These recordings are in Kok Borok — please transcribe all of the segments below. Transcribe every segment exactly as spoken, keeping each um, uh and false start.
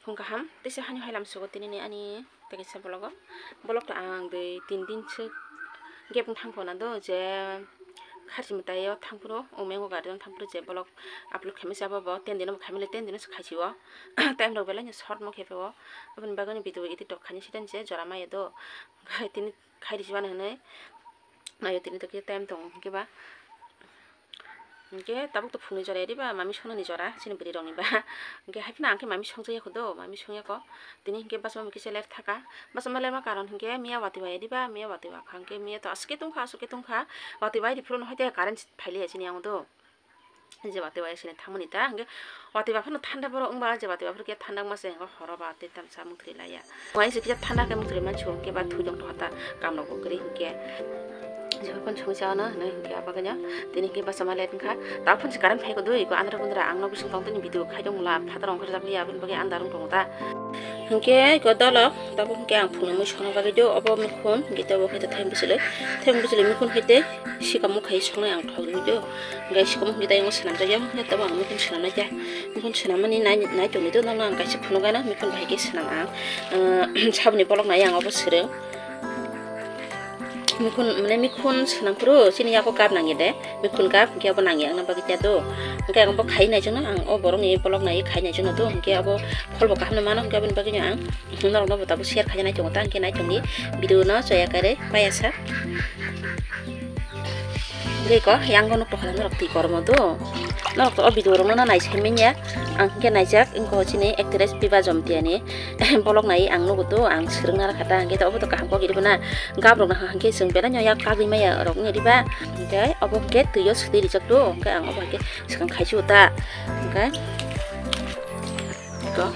Phung kaham, teisa hani hailam sugo tinini ani tei kaisa vlog o. Vlog to ang dui tin din se gap wng thang phano do je kharchi mwtai o thang phuru o mango garden o thang phuru je vlog upload khaimani se abo bo ten din o khaimani le ten din o se khaisi o. Time rok belai no short mo khe phe o. Aboni bagwi no video edit rok khaini se dan je jora maya do. Khai tini khai risi mano hinwi. Nayo tini to khe time tongo hinkhe ba. Hinkhe tabuk to phungni jora ya diba, mami sonani jora, chini bwrwi rokni ba. Hinkhe haphano ang khe mami songjak ya kho do, mami songya kho. Tini hinkhe bachama kisa ler thaka. Bachama lerma karon hinkhe miya watwi waya diba, miya watwi wakha hinkhe miya to aswk khe tongkha, aswk khe tongkha. Watwi wai di phuru no hoite current phailiya chini ang do. Je watwi wai sini thangmani ta, hinkhe watwi ba phano thanda borok wngba, je watwi ba phano khe thanda wngma se, hinkhe horo ba tei tamsa mukthri laiya. Wai se kisa thanda khe mukthri mansi o, hinkhe ba thwi tong tongkha ta, kam rok bo kwrwi hinkhe. Jephuru phano songwi cha ano hinwi hinkhe abo khe no, tini hinkhe bachama let wngkha. Ta phano se current phai kho dui, ko andra kundra ang nok bising tong tini video khai tong mula, phataro wngkha rwjak liya, aboni bagwi ang darung tongo ta. Hinkhe ko dolo, tabuk hinkhe ang phunukmwi songna bagwi do, obo mikhun, hinkhe tabuk khe thayung bwchwlwi, thayung bwchwlwi mikhun khe tei sikamo khai songnai ang thok rwgwi do. Hinkhe sikamo hinkhe tei ang swnamjakya, hinkhe tabuk ang mikhun swnamnai kha. Mikhun swnammani nai, nai tongwi do, nono ang kaisa phunuk gana, mikhun bahai khe swnam ang. Saboni bolok nai ang obo swrwng. Mikhun, mane mikhun swnam phuru chini yago gap nangya de, mikhun gap hinkhe abo nangya wngna bagwi ta do. Hinkhe ang bo khai naijakno, ang o borokni bolok nai khai naijakno do, hinkhe abo pholbo kaham no mano, hinkhe aboni bagwino ang norokno bo tabuk share khaina nai tongo ta, hinkhe nai tongdi video no choya kare payasa. Hinkhe ko yango nuk tokha norok twi kormo do, norok to o video rokno nai sai manya, ang hinkhe naijak wngkha chini actress Biba Jomtiani. Bolok nai ang nugo to, ang swrwngna rwkha ta, hinkhe to obo to kaham kok iribo na. Gap rok nahang hinkhe chwng belai no yak kagwi maya rok wngya diba. Hinkhe obo hinkhe twi o swtwi rijak to, hinkhe ang obo hinkhe swkang khaisi o ta. Hinkhe to.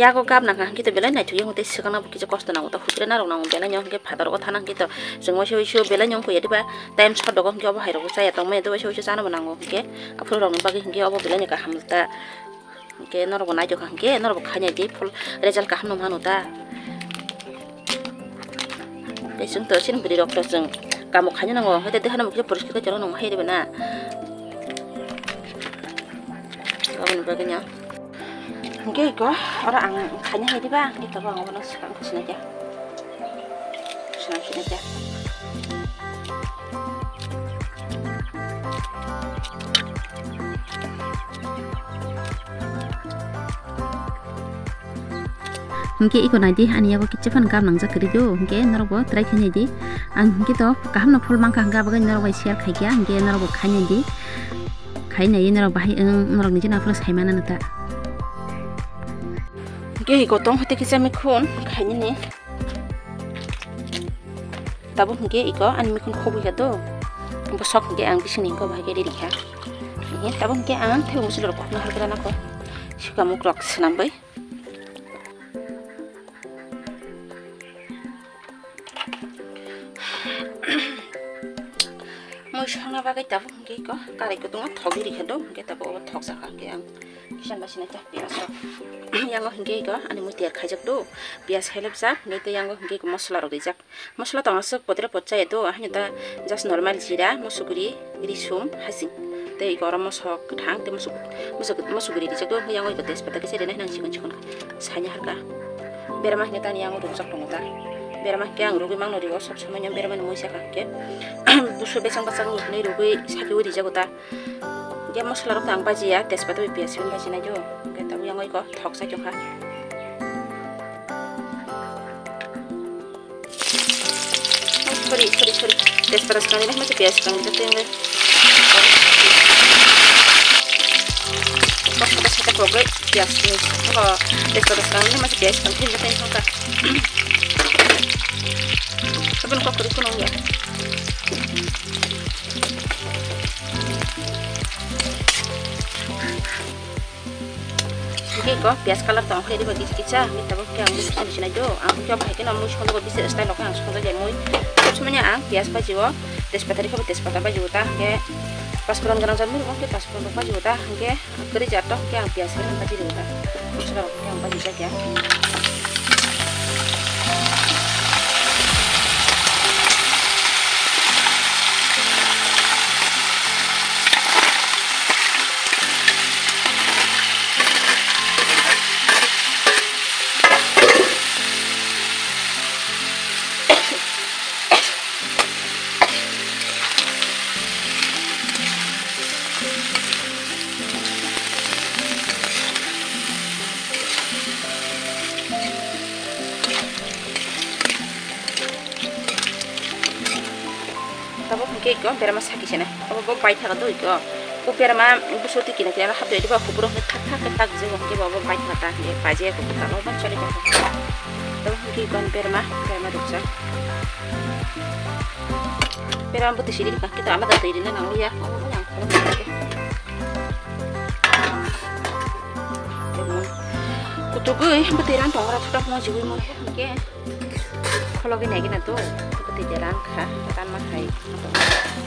Yago gap nangkha hinkhe to belai naithok ya, tei swkangna bo kisa kosto nango ta, hutre narok nango belai no, hinkhe phataro o thana hinkhe to chwng waisa waisa belai no wngkha ya diba, time short dogo hinkhe obo hai rok chaya tongmani, waisa waisa chana bo nango hinkhe aphuru rokni bagwi hinkhe obo belai no kaham ta, hinkhe norok bo naithok kha hinkhe norok bo khaina di, phul result kaham no mano ta. Tei chwng to chini bwrwi rok to chwng kamo khaina nango, hai tei deha no mokhe poriskar khe chwla nang hai rwna. Aboni bagwi no. Hinkhe iko oro ang khaina hai diba, hinkhe tabuk ang obono swkang sinai kha. Swkang sinai kha. Hinkhe iko naidi, ani yago kicha phano gap nangjak kwrwi do, hinkhe norok bo try khainai di. Ang hinkhe to kaham no phul mankha, hinkhe abo norok bai share khaikha, hinkhe norok bo khainai di. Khainai norok bahai wng, norok ni jena phuru sai mano ta. Hinkhe iko tong hote kisa mikhun khainani. Tabuk hinkhe iko ani mikhun khobwi kha do. Bo sok hinkhe ang bisingni hinkhe bahai khe riri kha. Hinkhe tabuk hinkhe ang thaibo muchilo rok kokno harkra nako. Sika mukrok swnambai. Mui songna bagwi tabuk hinkhe iko karai kutungo thogwi rikha do. Hinkhe tabuk obo thokjakha hinkhe ang kisan bai sinai ta piyaj rok. Yango hinkhe iko ani mui tiyar khaijak do. Piyaj khailabjak hinkhe tei yango hinkhe iko mosola rok rijak. Mosola tong aswk potre pot chaya do, ahini ta just normal jira, mosugri, risum, hasing. Tei iko oro mosok kwthang, tei mosok, mosok, mosugri rijak do, yango iko tejpata kisa rinai nang chikon chikon khe saini harka. Berama hini tani yango rukjak tongo ta. Berama hingke ang rugwi mangno rio, sob somoi no berama ni muisa ka hingke. Busu besang bachang hinui rugwi sakiui rijago ta. Hingke mosola rok tang bajiya, tejpata bai piyaj simi bajinai do. Hingke tabuk yango iko thok sai tongkha. Sorry, sorry, sorry. Tejpata swkang nini masa piyaj swkang nini tengre. Kok kata sate kok gai piyaj ni. Kok tejpata swkang nini masa piyaj swkang nini tengre kok. Sabun kok kori kunung ya. Hingke iko piyaj colour tong khe riba kisa kisa, hingke tabuk khe ang mui sini sinai do, ang khe bai khe no mui songo bisi style rok khe ang songjak ya mui. Sob somoi no ang piyaj baji o, tejpata rikha bo tejpata baji o ta, hingke pasforon gwnang jani rok khe pasforon rok baji o ta, hingke kwrwi jat rok khe ang piyaj khe baji o ta, mosola rok khe ang baji jak ya. Ke ko berma saki sene. Abo bo bai thaga doi ko. Bo berma buso ti kina kina hap doi ba kuburo hne thak thak thak je bo ke bo bai thaga ta ke paje ko ta lo ban chale ko. Tabo ke ko berma, berma duksa. Berma bo ti siri ka kita alada doi rina nang ya. Abo bo yang ko. Kutugui bo ti ran tongra thuta mo jiwi mo ke. Khologi nai gina to, kutui de ran kha, ran ma khai.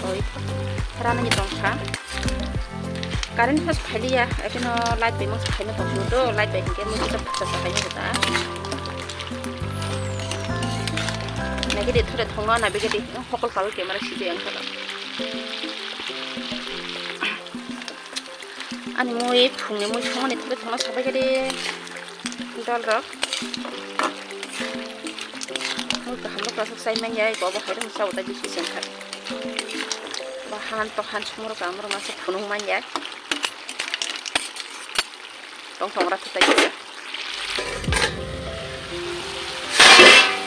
Oi, ran ni tong kha. Current phas phailiya, ekeno light bai mos phaima tong sio to, light bai hingke mui kita phasa sa khai ta. Nai gidi thore thongno na bigedi hokol kawi camera sidi ang kha. Ani mui phungni mui songmani thore thongno sabai gidi. Dol rok. Mui kaham rok rok sai man ya, iko bo hai rok sa uta bisi sengkha. Bo han to han sumur ka amro masa phunung man ya. Tong tong rak tai.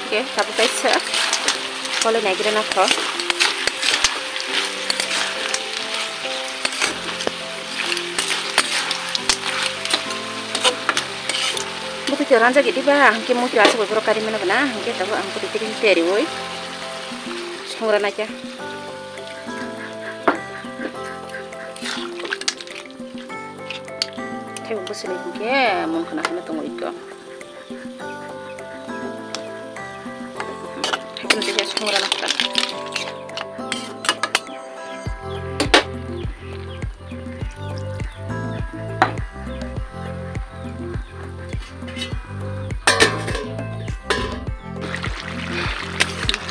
Oke, tabu kaisa. Kole nai gre na kho. Buti te ranja gidi ba, hingke muti asa boi borok kari mano bana, hingke tabu ang buti te ring teri woi. Songra na kya. Tei bo bwswk ni hingke mon khna hino tongo iko. Haikhe no tei songra nokha.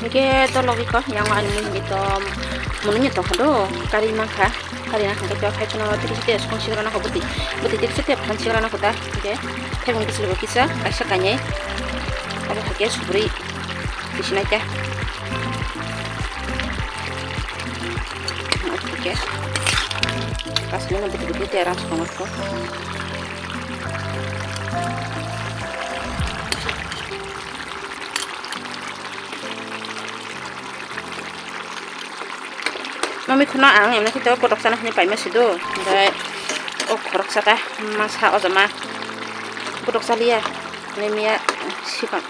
Hingke to logi ko yang ani mui hingke to munu ni tongkha do kari mangkha. Kari na hingke to hai kono tiri site song sigra na ko bwtwi bwtwi tiri site phan sigra na ko ta hingke thebung bwswk bo kisa kaisa kainwi abo hingke subrwi tisi nai ta hingke kasini no bwtwi bwtwi te rang song ko. Mami kheno ang emna khe to botok chana hwnwi paima sido, hwnkhe o khoroksa ta masa o jama botok chaliya, hwnwi miya sikam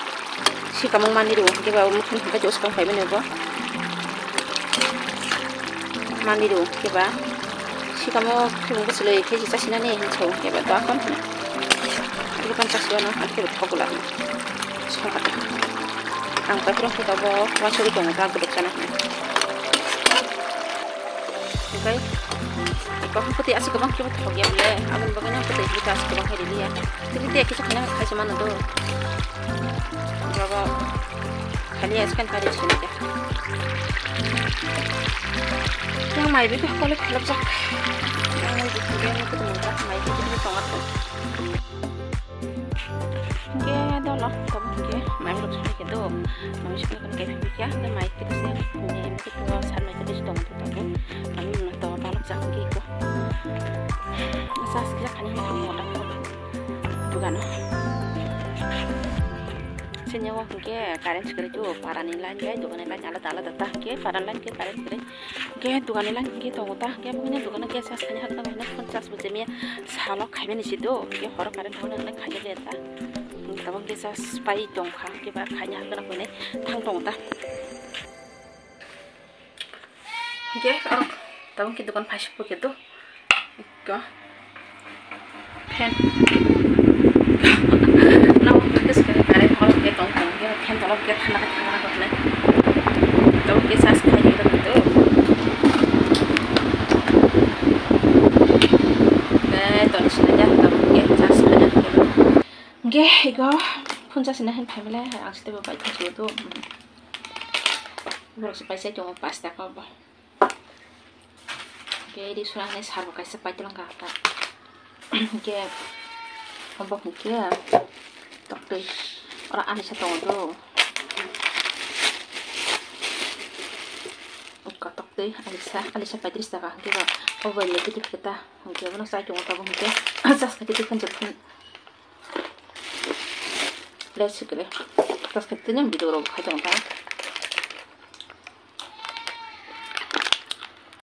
sikamung mani rw hwnkhe ba mukhin hwnkhe je swkang paimani bo mani rw hwnkhe ba sikamo khibung bwchwlwi khe je chasinani hinwi sao hwnkhe ba doakhon hwnwi. Hwnkhe ban chasiwano hwnkhe bo thok glak. Songkha. Ang paiphrung khe abo uansugwi tongo ta, botok chana hwnwi. Hwnkhe, kaham kwtwi aswk kwbang khe bo thok ya bole, aboni bagwino kwtwi khe aswk kwbang khe riliya. Tini tei kisa khaina khaisa mano do. Baba, khali aswk khan kari sini khe. Yang mai bikhe kole kholopjak. Yang mai bikhe kole kholopjak, mai bikhe tongo. Hingke dolo, tamo hingke mai rok songkhe do, mai songkhe khe phikya, hingke mai khe se, em khe to san mai khe to tong to tamo, ami muna to balok jak hingke ko. Sas khe khani hingke mota ko. Dugano. Sini o hingke current kwrwi to, parani line bai, dugani line alada alada ta hingke, parani line khe current kwrwi. Hingke dugani line hingke tongo ta, hingke bini dugano gas charge khaina hakna hwnwi phone charge bo chemiya salo khaimani si do, hingke horo current hwnwi hwnwi khaina de ta. Tabuk gas charge pai tongkha, hingke ba khaina hakna hwnwi thang tongo ta. Hingke oro tabuk hingke dugan phaisuk pokhe do. Ko. Fan. Nang hwnkhe swkang kare hor khe tong tong khe fan tolok khe thana khe thana khe tong. Tong khe charge khai khe tong tong. Khe toni sina ja tong khe charge khai khe. Hingke iko phone charge na hin phaimale ang site bo bai thang sudo. Borok se paisa tongo paista ko bo. Hingke ri sura hinwi sar bo kaisa paitwlang kha ta. Hingke obo hingke toktwi oro ani sa tongo do. Uka toktwi alisa, alisa paitris taka hingke ba obo bai negative khe ta. Hingke bono chai tongo tabuk hingke chas khaite tei phunjak phun. Let's go. Chas khaite tei video rok khai tongo ta.